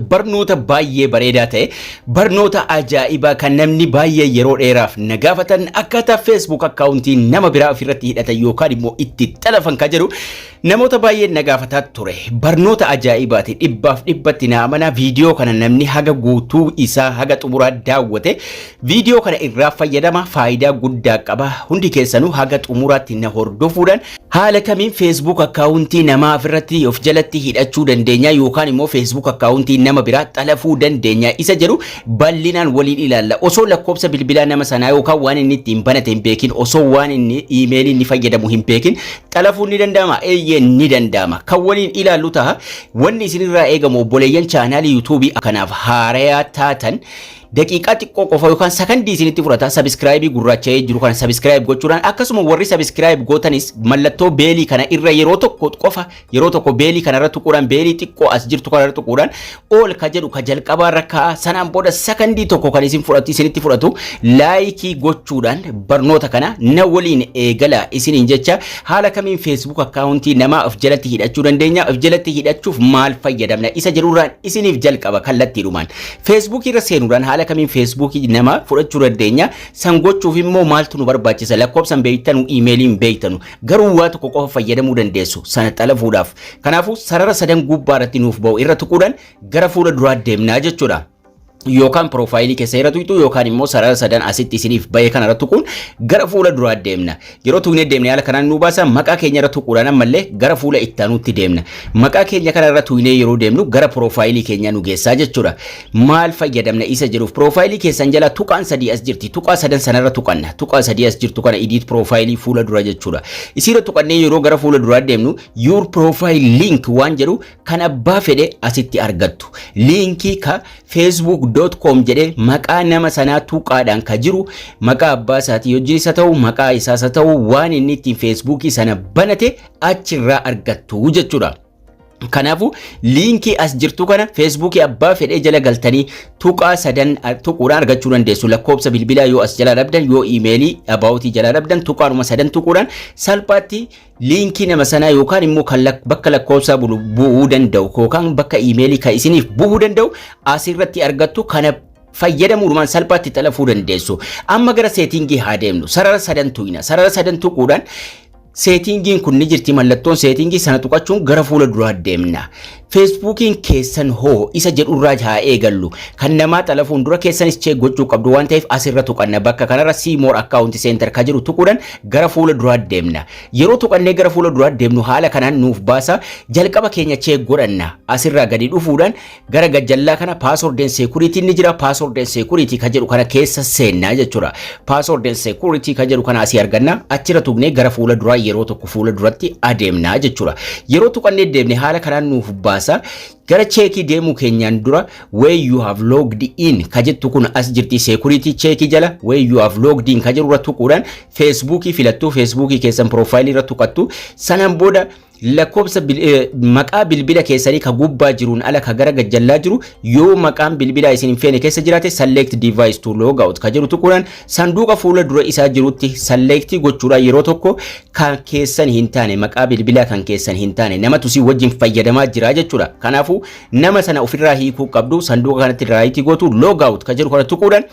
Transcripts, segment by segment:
Barnoota baay'ee bareedaa ta'e, barnoota ajaa'ibaa kan namni baay'ee yeroo dheeraaf na gaafatan, akkaataa Facebook akkaawuntii nama biraa ofirratti hidhatan yookaan immoo itti xalafan kan jedhu namoota baay'ee na gaafataa ture. Barnoota ajaa'ibaati, dhibbaaf dhibbatti na amanaa. Viidiyoo kana namni haga guutuu isaa haga xumuraa daawwate viidiyoo kana irraa fayyadama, faayidaa guddaa qaba. Hundi keessanuu haga xumuraatti na hordofuudhaan haala kamiin Facebook akkaawuntii namaa ofirratti of jalatti hidhachuu dandeenya yookaan immoo Facebook akkaawuntii nama biraa xalafuu dandeenya isa jedhu bal'inaan waliin ilaalla. Osoo lakkoofsa bilbilaa nama sanaa yookaan waan inni ittiin banate hin beekin, osoo waan inni iimeelii inni fayyadamu hin beekin xalafuun ni danda'ama? Eeyyee, ni danda'ama. Kan waliin ilaallu ta'a. Wanni isinirraa eegamu, obboleeyyan chaanaalii yuutuubii kanaaf haarayaa taatan, daqiiqaa xiqqoo qofa yookaan sakandii isinitti fudhata, subscribe gurraacha'ee jiru kana subscribe gochuudhaan, akkasuma warri subscribe gootanis mallattoo bell kana irra yeroo tokko qofa, yeroo tokko bell kana irra tuquudhaan, bell xiqqoo as jirtu kana irra tuquudhaan, all ka jedhu ka jalqabaa irra kaa'a. Sanaan booda sakandii tokko kan isin fudhatu isinitti fudhatu like gochuudhaan barnoota kana na waliin eegala isiniin jecha. Haala kamiin Facebook akkaawuntii namaa of jalatti hidhachuu dandeenya, of jalatti hidhachuuf maal fayyadamna isa jedhurraan isiniif jalqaba. Kallattiidhumaan Facebook irra seenuudhaan haala kamiin Feesbuukii nama fudhachuu dandeenya, san gochuuf immoo maaltu nu barbaachisa? Lakkoofsan beektanu, iimeeliin beektanu, garuu waa tokko qofa fayyadamuu dandeessu sana xalafuudhaaf. Kanaafuu sarara sadan gubbaa irratti nuuf ba'u irra tuquudhaan gara fuula duraa deemnaa jechuudha. Yookaan piroofaayilii keessa irra tuqxu yookaan immoo sarara sadan asitti isiniif ba'e kana irra tuquun gara fuula duraa deemna. Yeroo tuqnee deemne haala kanaan nu baasa. Maqaa keenya irra tuquudhaan ammallee gara fuula ittaanutti deemna. Maqaa keenya kana irra tuqnee yeroo deemnu gara piroofaayilii keenyaa nu geessaa jechuudha. Maal fayyadamna isa jedhuuf, piroofaayilii keessan jala tuqaan sadii as jirti. Tuqaa sadan sanarra tuqanna. Tuqaa sadii as jirtu kana, edit profile, fuula dura jechuudha. Isiirra tuqannee yeroo gara fuula duraa deemnu, your profile link waan jedhu kan abbaa fedhe asitti argattu. Liinkii ka facebook.com jedhee maqaa nama sanaa tuqaadhaan ka jiru, maqaa abbaa isaatii wajjin isa ta'u, maqaa isaas haa ta'u, waan inni ittiin feesbuukii sana banate achirraa argattu jechuudha. Kanaafuu liinkii as jirtu kana feesbuukii abbaa fedhee jala galtanii tuqaa sadan tuquudhaan argachuu dandeessu. Lakkoobsa bilbilaa yoo as jala dhabdan, yoo iimeelii about jala dhabdan, tuqaadhuma sadan tuquudhaan salphaatti liinkii nama sanaa yookaan immoo kan bakka lakkoobsaa bu'uu danda'u yookaan bakka iimeelii kan isiniif bu'uu danda'u asirratti argattu. Kana fayyadamuudhumaan salphaatti xalafuu dandeessu. Amma gara setting haa deemnu. Sarara sadan tuqna. Sarara sadan tuquudhaan setting iin kun ni jirti, mallattoon setting sana tuqachuun gara fuula duraa deemna. Feesbuukiin keessan hoo isa jedhurraa haa eegallu. Kan namaa xalafuun dura keessanis check gochuu qabdu waan ta'eef asirra tuqanna. Bakka kanarra see more, account center ka jiru tuquudhaan gara fuula duraa deemna. Yeroo tuqannee gara fuula duraa deemnu haala kanaan nuuf baasa. Jalqaba keenya check godhanna. Asirraa gadi dhufuudhaan gara gajjallaa kana password and security ni jira. Password and security ka jedhu kana keessa seennaa jechuudha. Password and security ka jedhu kana asii arganna. Achirra tuqnee gara fuula duraa yeroo tokko fuula duratti adeemnaa jechuudha. Yeroo tuqannee deemne haala kanaan nuuf baasa. Gara check deemuu keenyaan dura where you have logged in ka jettu kun as jirti. Security check jala where you have logged in ka jedhu irra tuquudhaan feesbuukii filattu, feesbuukii keessan piroofaayilii irra tuqattu. Sanaan booda lakkoobsa maqaa bilbila keessanii ka gubbaa jiruun ala ka gara gajjallaa jiru, yoo maqaan bilbilaa isin hin feene keessa jiraate, select device to log out ka jedhu tuquudhaan sanduuqa fuula dura isaa jirutti select gochuudhaan yeroo tokko kan keessan hin taane, maqaa bilbilaa kan keessan hin taane namatu si wajjin fayyadamaa jira jechuudha. Kanaafuu nama sana ofirraa hiikuu qabdu. Sanduuqa kanatti right gootu, log out ka jedhu kana tuquudhaan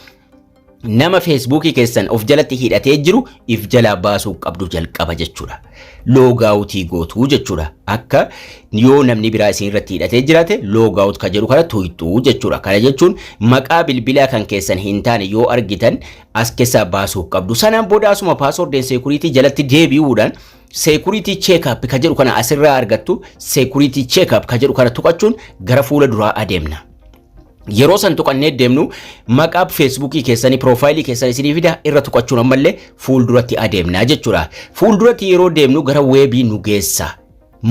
nama feesbuukii keessan of jalatti hidhatee jiru if jalaa baasuu qabdu jalqaba jechuudha. Log out gootuu jechuudha. Akka yoo namni biraa isin irratti hidhatee jiraate log out ka jedhu kana tuyxuu jechuudha. Kana jechuun maqaa bilbilaa kan keessan hin taane yoo argitan as keessaa baasuu qabdu. Sanaan booda asuma password security jalatti deebi'uudhaan security checkup ka jedhu kana asirraa argattu. Security checkup ka jedhu kana tuqachuun gara fuula duraa adeemna. Yeroo san tuqannee deemnu maqaa feesbuukii keessanii piroofaayilii keessanii isinii fida. Irra tuqachuun ammallee fuulduratti adeemnaa jechuudha. Fuulduratti yeroo deemnu gara weebii nu geessa.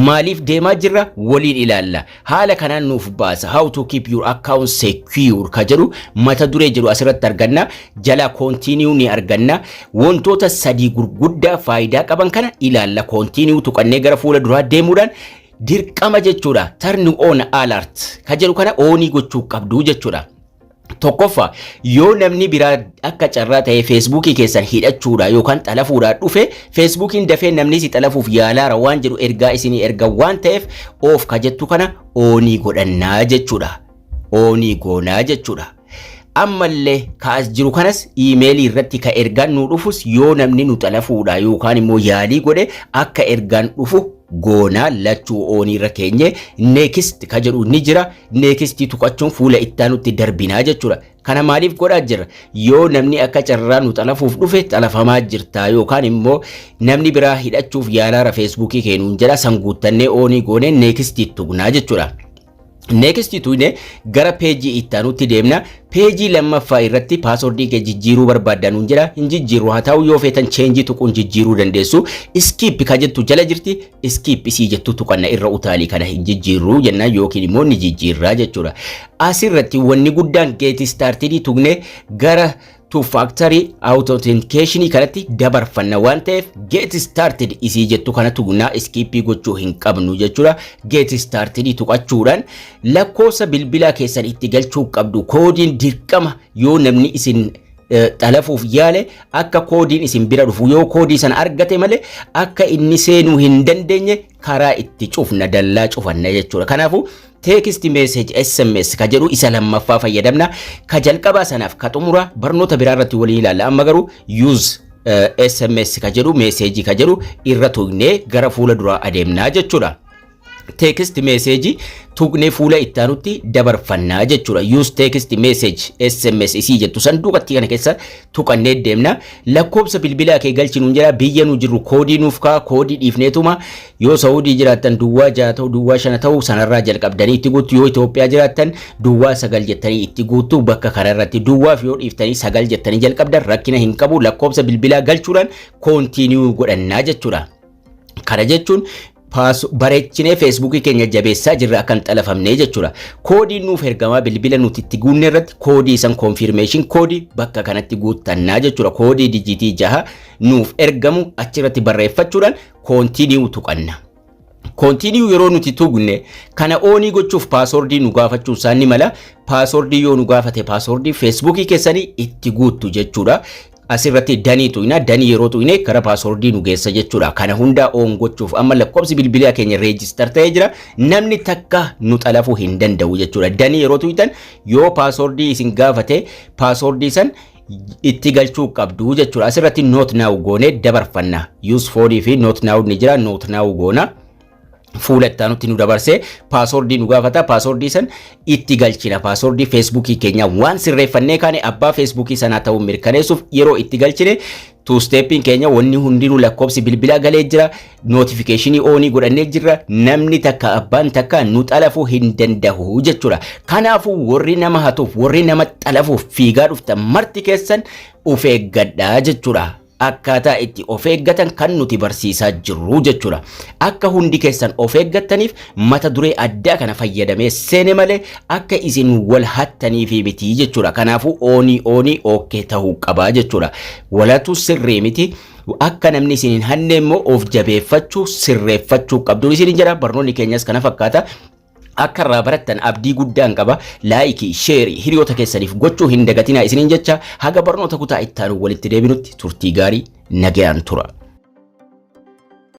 Maaliif deemaa jirra waliin ilaalla. Haala kanaan nuuf baasa. How to keep your account secure ka jedhu mata duree jedhu asirratti arganna. Jala continue ni arganna. Wantoota sadii gurguddaa faayidaa qaban kana ilaalla. Continue tuqannee gara fuula duraa deemuudhaan dirqama jechuudha. Turn on alert ka jedhu kana on gochuu qabdu jechuudha. Tokkoffaa, yoo namni biraa akka carraa ta'ee feesbuukii keessan hidhachuudha yookaan xalafuudhaa dhufe, feesbuukiin dafee namni si xalafuuf yaalaara waan jedhu ergaa isinii erga waan ta'eef, off ka jettu kana on godhannaa jechuudha. On goonaa jechuudha. Ammallee kaas jiru kanas iimeelii irratti ka ergaan nu dhufus, yoo namni nu xalafuudha yookaan immoo yaalii godhe akka ergaan dhufu goonaa. Lachuu on irra keenye next ka jedhu ni jira. Next tuqachuun fuula ittaanutti darbinaa jechuudha. Kana maaliif godhaa jirra? Yoo namni akka carraa nu xalafuuf dhufe, xalafamaa jirta yookaan immoo namni biraa hidhachuuf yaalaara Feesbuukii keenuun jedha. San guuttannee on goonee next tuqnaa jechuudha. Next tuqne gara peejii ittaanutti deemna. Peejii lammaffaa irratti paaswordii kee jijjiiruu barbaadda nuun jedha. Hin jijjiirru, haa ta'u yoo feetan change tuquun jijjiiruu dandeessu. Skip ka jettu jala jirti. Skip isii jettu tuqanna, irra utaalii kana hin jijjiirru jennaan yookiin immoo ni jijjiirraa jechuudha. Asirratti wanni guddaan get started tuqne gara two factor authentication kanatti dabarfanna waan ta'eef, get started isii jettu kana tuqnaa, skip gochuu hin qabnu jechuudha. Get started tuqachuudhaan lakkoofsa bilbilaa keessan itti galchuu qabdu. Koodiin dirqama yoo namni isin xalafuuf yaale akka koodiin isin bira dhufu, yoo koodii sana argate malee akka inni seenuu hin dandeenye karaa itti cufna, dallaa cufanna jechuudha. Kanaafuu text message, SMS ka jedhu isa lammaffaa fayyadamna. Ka jalqabaa sanaaf ka xumura barnoota biraa irratti waliin ilaalla. Amma garuu use SMS ka jedhu, message ka jedhu irra tuqnee gara fuula duraa adeemnaa jechuudha. Text message tuqnee fuula ittaanutti dabarfannaa jechuudha. Use text message, SMS isii jettu sanduuqatti kana keessa tuqannee deemna. Lakkoobsa bilbilaa kee galchinuun jira. Biyya nu jirru koodii nuuf kaa, koodii dhiifneetuma yoo Saawudii jiraattan 06 ta'u, 05 ta'u, sanarraa jalqabdanii itti guuttu. Yoo Itoophiyaa jiraattan 09 jettanii itti guuttu. Bakka kanarratti duwwaaf yoo dhiiftanii 9 jettanii jalqabdan rakkina hin qabu. Lakkoobsa bilbilaa galchuudhaan continue godhannaa jechuudha. Kana jechuun bareechinee Feesbuukii keenya jabeessaa jirra akka hin xalafamne jechuudha. Koodiin nuuf ergamaa bilbila nuti itti guunne irratti koodii san, confirmation koodii, bakka kanatti guuttannaa jechuudha. Koodii dijiitii 6 nuuf ergamu achirratti barreeffachuudhaan continue tuqanna. Continue yeroo nuti tuqne kana on gochuuf paaswordii nu gaafachuun isaan ni mala. Paaswordii yoo nu gaafate paaswordii Feesbuukii keessanii itti guuttu jechuudha. Asirratti done tuqna. Done yeroo tuqne gara paaswordii nu geessa jechuudha. Kana hundaa on gochuuf amma lakkoofsi bilbilaa keenya register ta'ee jira. Namni takka nu xalafuu hin danda'u jechuudha. Done yeroo tuqtan yoo paaswordii isin gaafate paaswordii san itti galchuu qabdu jechuudha. Asirratti not now goonee dabarfanna. Use phone fi not now ni jira. Not now goona. Fuula itti nu dabarsee paaswordii nu gaafata. Paaswordii san itti galchina. Paaswordii Feesbuukii keenya waan sirreeffannee kaane abbaa Feesbuukii sanaa ta'uu mirkaneessuuf yeroo itti galchine, two stepiin keenya wanni hundinuu lakkoofsi bilbilaa galee jira, notification on godhannee jirra, namni takka abbaan takka nu xalafuu hin danda'u jechuudha. Kanaafuu warri nama hatuuf, warri nama xalafuuf fiigaa dhuftan marti keessan of eeggadhaa jechuudha. Akkaataa itti of eeggatan kan nuti barsiisaa jirru jechuudha. Akka hundi keessan of eeggattaniif mata duree addaa kana fayyadamee seene malee akka isin wal hattaniifi miti jechuudha. Kanaafuu on on okay ta'uu qabaa jechuudha. Walatu sirrii miti. Akka namni isin hin hanne immoo of jabeeffachuu, sirreeffachuu qabdu isin jedha. Barnoonni keenyas kana fakkaata. Akka irraa barattan abdii guddaan qaba. Like, share hiriyoota keessaniif gochuu hin dagatinaa isiniin jecha, haga barnoota kutaa ittaanu walitti deebinutti turtii gaarii, nagayaan tura.